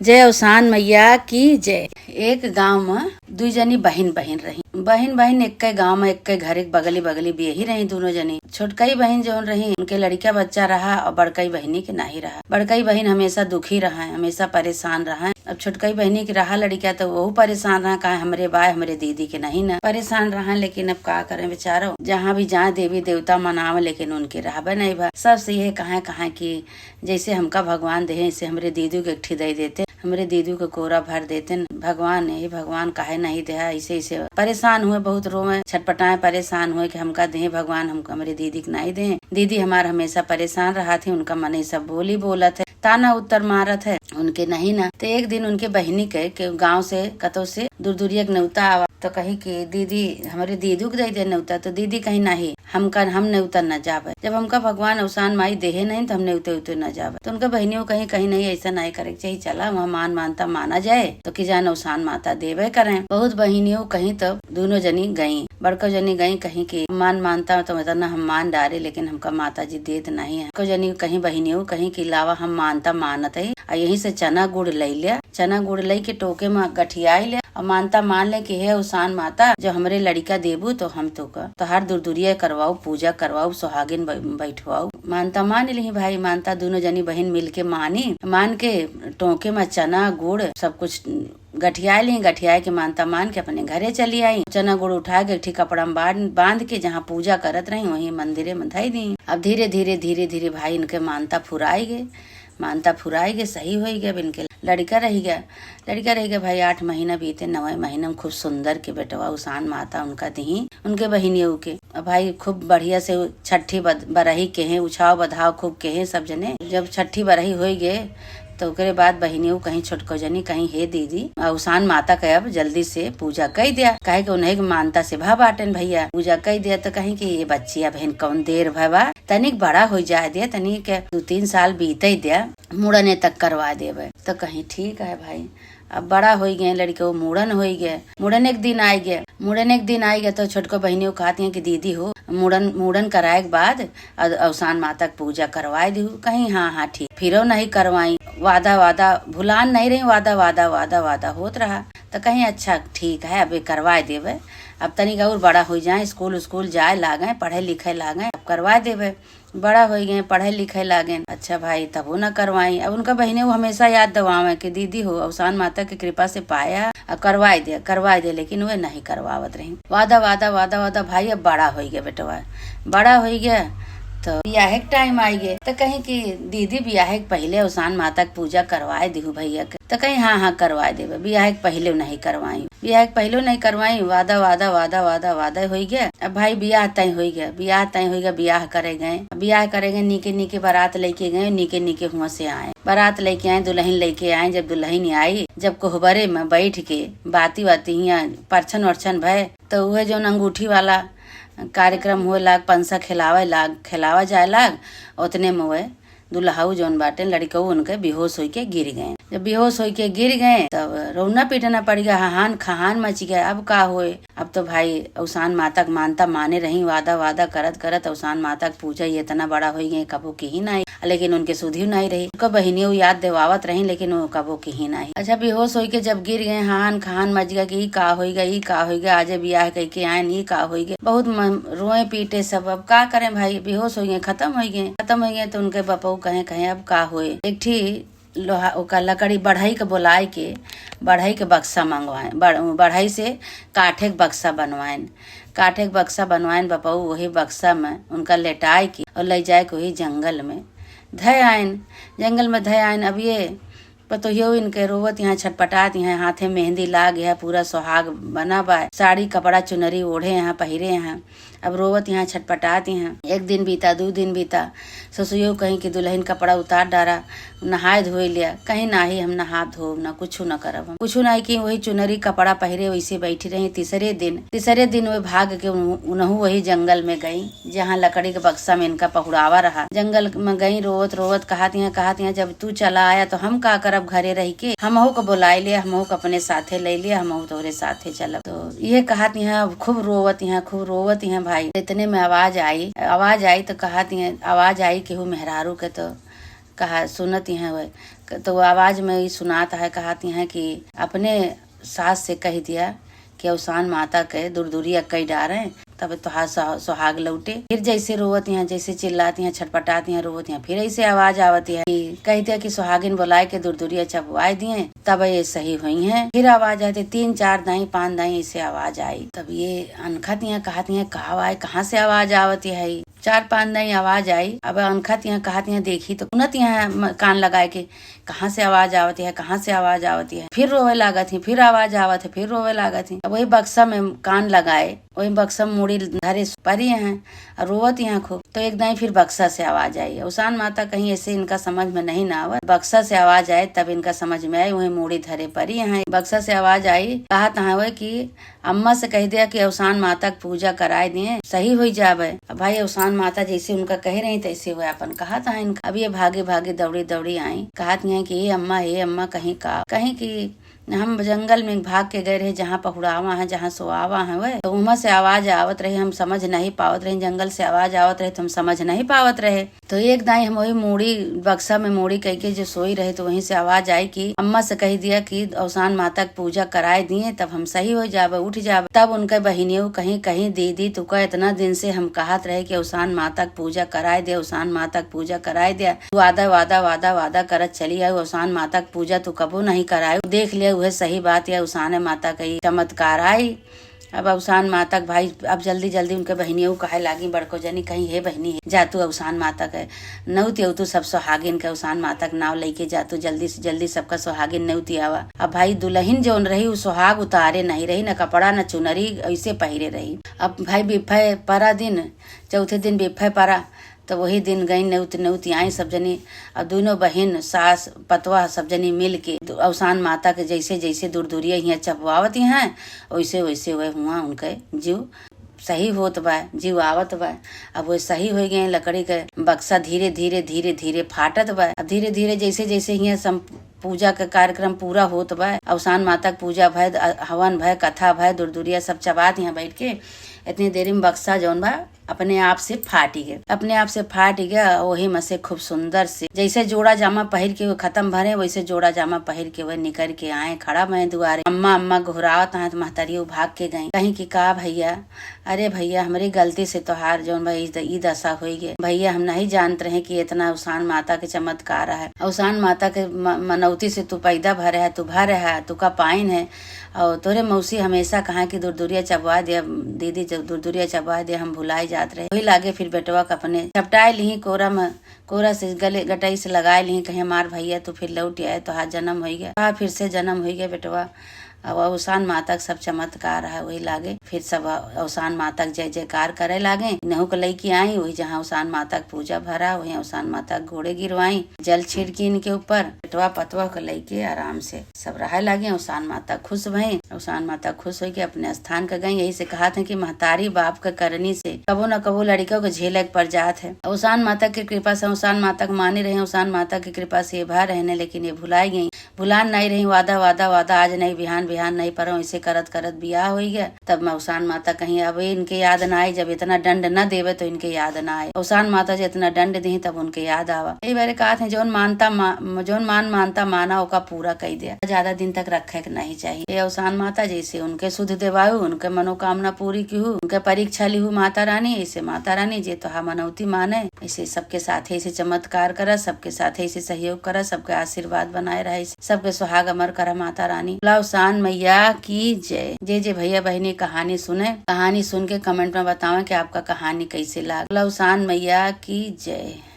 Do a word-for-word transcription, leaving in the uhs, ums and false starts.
जय अवसान मैया की जय। एक गांव में दुई जनी बहिन बहिन रही। बहिन बहिन एक्के गांव में, एक्के घर, एक बगली बगली बियही रही दुनो जनी। छोटकई बहिन जौन रही, उनके लड़िका बच्चा रहा और बड़कई बहिनी के नाही रहा। बड़कई बहिन हमेशा दुखी रहा, हमेशा परेशान रहा। अब छोटकई बहिनी के रहा लड़िका तो वहू परेशान रहा, काहे हमरे बाय, हमरे दीदी के नहीं ना। परेशान रहा, लेकिन अब का करें बेचारो, जहाँ भी जाए देवी देवता मनावे, लेकिन उनके रहबे नहीं बा। सबसे यह कहे, कहे कि जैसे हमका भगवान देहे, ऐसे हमरे दीदी के एक ठी दे देते, हमरे दीदी के कोरा भर देते। भगवान, हे भगवान, काहे नहीं देहा, ऐसे, ऐसे परेशान हुए, बहुत रोवे, छटपटाए, परेशान हुए कि हमका देहे भगवान, हम, हमरे दीदी के नहीं देहे। दीदी हमार हमेशा परेशान रहत है, उनका मने सब बोली बोलत है, ताना उत्तर मारत है, उनके नहीं ना। तो एक दिन उनके बहिनी के, के गाँव से, कतौ से दूर दूरिया के नेवता आवा, तो कही कि दीदी, हमरे दीदी के दे दे नेवता। तो दीदी कही, नहीं, हमका, हम नेवता न जाबे। जब हमका भगवान अवसान माई देहे नहीं, तो हम नेवते उते न जाबे। तो उनका बहिनियों कहीं, कहीं नहीं, ऐसा नहीं करे के चाहिए, चला वहाँ मान मानता माना जाए, तो कि जान अवसान माता देवे करें। बहुत बहिनियों कहीं तो दोनों जनी गई, बड़को जनी गई, कहीं कि मान मानता तो इतना हम मान डारे, लेकिन हमका माता जी देत नहीं है। को जनी कहीं बहिनियों कहीं कि लावा हम मानता मानत है, आ यहीं से चना गुड़ ले लिया, चना गुड़ ले के टोके में गठियाई ले, और मानता मान ले कि हे अवसान माता, जो हमरे लड़िका देबू तो हम तोका तोहार दुरदुरिया करवाऊ, पूजा करवाऊ, सुहागिन बै-, बैठवाऊ। मानता मान लिही भाई, मानता दोनों जनी बहिन मिल के मानी, मान के टोके में चना गुड़ सब कुछ गठिया ली। गठिया के मानता मान के अपने घरे चली आई। चना गुड़ उठा के एक ठी कपड़ा में बांध, बांध के जहाँ पूजा करत रही वहीं मंदिरे में धई दी। अब धीरे धीरे धीरे धीरे भाई इनके मानता फुराई गए, मानता फुराई गए, सही होई गए। अब इनके लड़िका रही गया, लड़िका रही गया भाई। आठ महीना बीते, नवे महीना में खूब सुंदर के बेटवा अवसान माता उनका दिही, उनके बहिनियों के। अब भाई खूब बढ़िया से छठी बद-, बरही केहे, उछाव बधाव खूब केहे सब जने। जब छठी बरही होई गए तो ओकरे बाद बहिनियों कहीं छोटको जनी कहीं, हे दीदी, अवसान माता के अब जल्दी से पूजा कई दिया, काहे कि उन्हें के मानता से भा बाटेन भैया, पूजा कई दिया। तो कहीं कि ये बच्ची अब हिन कौन देर भवा, तनिक बड़ा हो जाए दे, तनिक दो तीन साल बीते दे, मुड़ने तक करवा देवे। तो कहीं ठीक है भाई, अब बड़ा होई गए लड़िका, वो मुड़न होई गए, मुड़न एक दिन आए गए, मुड़न एक दिन आए गए तो छोटको बहिनियों कहती हैं कि दीदी हो, मुड़न, मुड़न कराए के बाद अद-, अवसान माता के पूजा करवाए दिहु। कहीं हाँ, हाँ, ठीक। फिरो नहीं करवाई, वादा, वादा भुलान नहीं रही, वादा, वादा, वादा, वादा होत रहा। तो कहीं अच्छा ठीक है, अब ये करवाए देवे, अब तनिक और बड़ा हो जाए, स्कूल, स्कूल जाए लागे, पढ़े लिखे लागे, अब करवाए देवे। बड़ा होई गए, पढ़े लिखे लागेन। अच्छा भाई, तबो ना करवाई। अब उनका बहिने वो हमेशा याद दिवावे कि दीदी हो, अवसान माता की कृपा से पाया, अब करवाई दे, करवाई दे, लेकिन वे नहीं करवावत रही। वादा, वादा, वादा, वादा, भाई अब बड़ा होई गया बेटवा, बड़ा होई गया तो बियाहे के टाइम आई गए। तो कहीं कि दीदी बियाहे के पहले अवसान माता के पूजा करवाए दिहु भैया के। तो कहीं हाँ, हाँ, करवाए देवे, बियाहे के पहले नहीं करवाई। बियाह के पहले नहीं करवाई, वादा, वादा, वादा, वादा, वादा होई गया। अब भाई बियाह तय होई गया, बियाह तय होई गया, बियाह करे गए। अब बियाह करे गए, नीके नीके बारात लेके गए, नीके नीके हुआ से आए, बारात लेके आए, दुल्हन लेके आए। जब दुल्हन आई, जब कोहबरे में बैठ के बाती वाती हियाँ परछन वरछन भय, तो उहे जौन अंगूठी वाला कार्यक्रम हुए लाग, पंसा खिलावे लाग, खिलावा जाए लाग, उतने में हुए दुल्हाऊ जौन बाटे, लड़िकऊ उनके बेहोश होइके गिर गए। जब बेहोश होइके गिर गए, तब रोना पीटना पड़ गया, हहान खहान मच गया। अब का होए? अब तो भाई अवसान माता के मानता माने रही, वादा वादा करत करत अवसान माता के पूजा, ये इतना बड़ा होई गए, कबो किही नाई, लेकिन उनके सुधियो नाई रही। उनका बहिनियो याद देवावत रही, लेकिन वो कबो किही नाई। अच्छा, बेहोश होइके जब गिर गए, हहान खहान मच गया कि ई का होई गया, ई का होई गया, आजे बियाह कइके आएन, ई का होई गया। बहुत म-, रोए पीटे सब। अब का करें भाई, बेहोश होई गए, खत्म होई गए, खत्म होई गए। तो उनके बपऊ कहे, कहे अब का होए। एक ठी लोहा, ओका लकड़ी बढ़ई के बोलाए के, बढ़ई के बक्सा मंगवाए, बढ़-, बढ़ई से काठे के बक्सा बनवाएन। काठे के बक्सा बनवाएन बपऊ, वही बक्सा में उनका लेटाए के और ले जाए के वही जंगल में धय आएन। जंगल में धय आएन। अब ये पतोहियो इनके रोवत यहाँ, छटपटात यहाँ, हाथे मेहंदी लाग यहाँ, पूरा सुहाग बना बा, साड़ी कपड़ा चुनरी ओढ़े यहाँ, पहिरे यहाँ। अब रोवत यहाँ, छटपटात यहाँ। एक दिन बीता, दू दिन बीता, ससुयो कहीं कि दुल्हन कपड़ा उतार डारा, नहाए धोए लिया। कहीं नाही, हम नहाब धोब ना, कुछ न करब हम, कुछ नाही। कि वही चुनरी कपड़ा पहिरे वैसे बैठी रही। तीसरे दिन, तीसरे दिन वे भाग के उन-, उनहू वही जंगल में गई, जहाँ लकड़ी के बक्सा में इनका पहुड़ावा रहा। जंगल में गई, रोवत रोवत कहत यहाँ, कहत यहाँ, जब तू चला आया तो हम का करब घरे रह के? हमहू को बुलाए ले, हमहू को अपने साथे ले ले, हमहू तोहरे साथे चलब। तो ये कहत यहाँ खूब रोवत यहाँ, खूब रोवत यहाँ भाई। इतने में आवाज आई, आवाज आई तो कहत यहाँ, आवाज आई केहू मेहरारू के, तो कहा सुनत हैं वह, तो आवाज में ही सुनात है, कहत हैं कि अपने सास से कह दिया कि अवसान माता के दुरदुरिया कई डारे, तब तोहार सुहा-, सुहाग लौटे। फिर जैसे रोवत हैं, जैसे चिल्लात हैं, छटपटात हैं, रोवत हैं, फिर ऐसे आवाज आवत है कि कह दिया कि सुहागिन बुलाए के दुरदुरिया चबवाए दिए, तब ये सही हुई हैं। फिर आवाज आती, तीन चार दाई, पाँच दाई, ऐसे आवाज आई। तब ये अनखत हैं, कहत हैं, "का आवाज, कहाँ से आवाज आवत है?" चार पाँच दाई आवाज आई। अब अनखत हैं, कहत हैं, देखी तो सुनत हैं म-, कान लगाए के, कहाँ से आवाज आवत है, कहाँ से आवाज आवत है। फिर रोवे लागत ही, फिर आवाज आवत है, फिर रोवे लागत ही। अब वही बक्सा में कान लगाए, वही बक्सा में मूड़ी धरे परी हैं और रोवत हैं खूब। तो एक दाई फिर बक्सा से आवाज आई। अवसान माता कहीं ऐसे इनका समझ में नहीं ना आवा, बक्सा से आवाज आए तब इनका समझ में आए, वही मूड़ी धरे परी हैं। बक्सा से आवाज आई, कहत हैं वह कि अम्मा से कह दिया कि अवसान माता के पूजा कराए दिए, सही होई जाबे। अब भाई अवसान माता जैसे उनका कहे रही तैसे वह अपन कहत हैं इनका। अब ये भागे भागे दौड़ी दौड़ी आई, कहत हैं कि "हे अम्मा, हे अम्मा, कहीं का, कहीं कि हम जंगल में भाग के गए रहे, जहाँ पहुड़ावा है, जहाँ सोआवा है वह, तो उमा से आवाज आवत रहे, हम समझ नहीं पावत रहे, जंगल से आवाज आवत रहे तो हम समझ नहीं पावत रहे।" तो एक दाई हम वही मूड़ी, बक्सा में मूड़ी कह के जो सोई रहे, तो वहीं से आवाज आई कि अम्मा से कह दिया कि अवसान माता के पूजा कराए दिए, तब हम सही हो जाबे, उठ जाबे। तब उनके बहिनियों कहीं, कहीं, "दीदी, तुका इतना दिन से हम कहत रहे कि अवसान माता के पूजा कराए दे, अवसान माता के पूजा कराए दे। तू वादा, वादा, वादा, वादा करत चली आऊ, अवसान माता के पूजा तू कबो नहीं कराए। देख ले, उहे सही बात या अवसान माता के ई चमत्कार आई।" अब अवसान माता के भाई, अब जल्दी जल्दी उनके बहिनियों कहे लागी, बड़को जनी कहीं, "हे बहिनी, जा तू अवसान माता के नौती अवतू, सब सुहागिन के अवसान माता के नाव लेके जा तू, जल्दी से जल्दी सबका सुहागिन नौती आवा।" अब भाई दुलहिन जौन रही, उ सुहाग उतारे नहीं रही, न कपड़ा न चुनरी ऐसे पहिरे रही। अब भाई बिफे परा दिन, चौथे दिन बिफे परा, तो वही दिन गई नौती, नौती आई सब जनी। अब दुनों बहिन, सास पतवा सब जनी मिल के दु-, अवसान माता के जैसे जैसे दुरदुरिया हियाँ चबवावत हैं, वैसे वैसे वह हुआ उनके जीव सही होत बा, जीव आवत बा। अब वो सही हो गए, लकड़ी के बक्सा धीरे धीरे धीरे धीरे फाटत बा। अब धीरे धीरे जैसे जैसे हियाँ सम-, पूजा के कार्यक्रम पूरा होत बा, अवसान माता के पूजा भय, अ, हवन भय, कथा भय, दुरदुरिया सब चबात यहाँ बैठ के, इतनी देरी में बक्सा जौन बा अपने आप से फाटी गए, अपने आप से फाटी गए। वही में से खूब सुंदर से जैसे जोड़ा जामा पहिर के वो खत्म भरे, वैसे जोड़ा जामा पहिर के वो निकर के आए, खड़ा भए दुआरे। अम्मा, अम्मा घुरावत हैं, तो महतरियो भाग के गई, कहीं कि, "का भैया?" "अरे भैया, हमरी गलती से तोहार जौन बा ई द-, ई दशा होई गए। भैया, हम नहीं जानत रहे कि इतना अवसान माता के चमत्कार है। अवसान माता के म-, मनौती से तू पैदा भरे है, तू भरे है, तू का पाइन है। और तोरे मौसी हमेशा कहा कि दुरदुरिया चबवा दे, दीदी जब दुरदुरिया चबवा दे, हम भुलाई जात रहे।" वही लागे फिर बेटवा के अपने चपटाए लिही कोरा में, कोरा से गले गटई से लगाए लिही, कहे, "हमार भैया तू फिर लौट आए, तोहार जन्म होई गया, तोहार फिर से जन्म होई गया बेटवा।" अब अवसान माता के सब चमत्कार है, वही लागे फिर सब अवसान माता के जय जयकार करे लागे। इनहू के लइके आई, वही जहाँ अवसान माता के पूजा भरा, वही अवसान माता के गोड़े गिरवाई, जल छिड़की इनके ऊपर। बेटवा पतवा के लइके आराम से सब रहे लागे। अवसान माता खुश भई, अवसान माता खुश होई के अपने स्थान के गई। यही से कहत हैं कि महतारी बाप के करनी से कबो न कबो लड़िका के झेले के पड़ जात है। अवसान माता के कृपा से, अवसान माता के माने रहे, अवसान माता के कृपा से ये भा रहने, लेकिन ये भुलाई गई। भुलान नहीं रही, वादा, वादा, वादा, आज नहीं बिहान, बिहान नहीं परौं, ऐसे करत करत बियाह होई गया। तब मैं अवसान माता कहीं, अब इनके याद ना आई, जब इतना दंड न देवे तो इनके याद ना आए। अवसान माता जितना दंड दी तब उनके याद आवा। यही बारे कहत हैं, जौन मानता मा-, जौन मान मानता माना ओका पूरा कई दिया, ज्यादा दिन तक रखे के नहीं चाहिए। ये अवसान माता जैसे उनके सुध देवायु, उनके मनोकामना पूरी किहू, उनके परीक्षा लिहू माता रानी, ऐसे माता रानी जे तोहार मनौती माने, ऐसे सबके साथे ऐसे चमत्कार करा, सबके साथे ऐसे सहयोग करा, सबके आशीर्वाद बनाए रहे, सबके सुहाग अमर करा माता रानी। बोला अवसान मैया की जय। जे जे भैया बहिनी कहानी सुने, कहानी सुन के comment में बतावें कि आपका कहानी कैसे लाग। बोला अवसान मैया की जय।